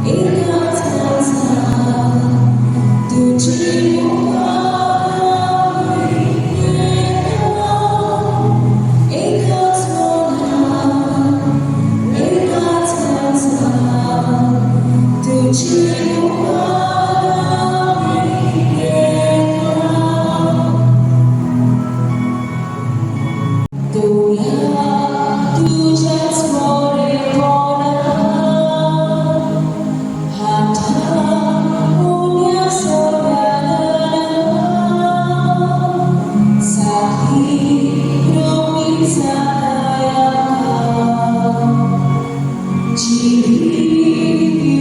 एकाच माणसा तुजी मुखार येता, एकाच मनान, एकाच माणसा तुजी मुखार येता. दोळ्या तुझ्याच बरेपणा, हाता उण्या सगळ्या, साथी रोमी जाता, जिवीत दिवपी.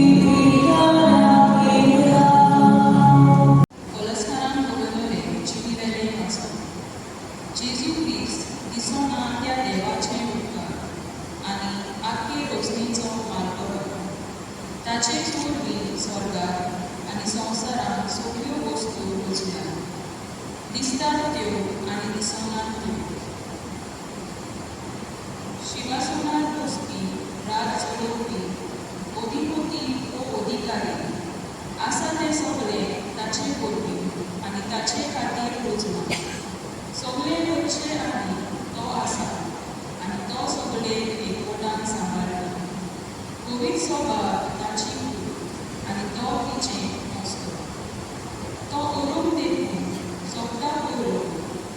कोलस्कारान बरयलेलें चिटीवेलें वाचप. जेजू क्रिस्त दिसोना त्या देवाचें उपकार आनी आख्खे रचणेचो मालकडो. ताचेच वरवीं स्वर्गार आनी संवसारांत सगल्यो वस्तू रचल्यात, दिसतात त्यो आनी दिसनात त्यो, शिंवासनार बसपी, राज चलोवपी, अधिपती वो अधिकारी आसा तें सगळें ताचे वरवीं आनी ताचे खातीर रचलां. सगळें रचचे आदीं तो आसा आनी तो सगळें एकवटान सांबाळटा. पवित्र सभा ताची कूड आनी तो तिचें मस्तक. तो अरूंक देखून सोगटा पयलो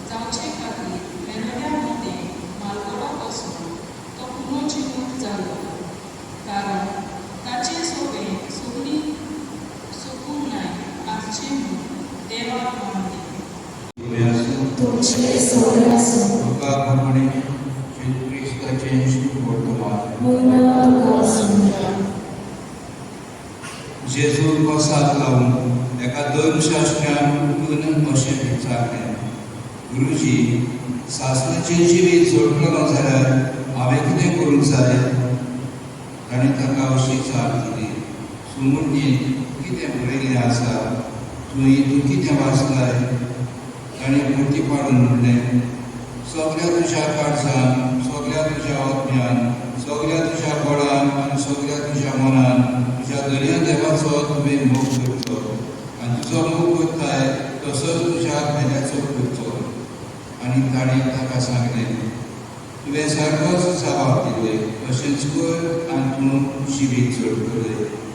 जावचे खातीर मेलोड्या मदें मालकडो कसो तो पुनर्जिवंत जालो, कारण ताचे सोबें सगळीं सुकुनाय आसचें म्हूण देवाक मानलें. बरें आसूं. तुमचे सगळे आसूं. लुका प्रमाणे जेजू क्रिस्ताचें शुभ वर्तमान. महिमा तुका आसूं. जेजू कोसाक लावन एका धर्मशास्त्र्यान उठून अशें विचारलें, "गुरुजी, सासणाचें जिवीत जोडटलो जाल्यार हांवें कितें करूंक जाय?" ताणें ताका अशी जाप दिली, "सुमुर्तींत कितें बरयल्लें आसा? तूं कितें वाचलाय?" ताणें परती पाडून म्हणलें, "सगल्या तुज्या काळजान, सगल्या तुज्या आत्म्यान, सगल्या तुज्या बळान आनी सगल्या तुज्या मनान तुज्या धनया देवाचो तुवें मोग करचो आनी तुजो मोग करताय तसोच तुज्या भेल्याचो करचो." आनी ताणें ताका सांगलें, "तुवें सारकोच जबाब दिले, तशेंच कर आनी तूं जिवीत जोडटलें."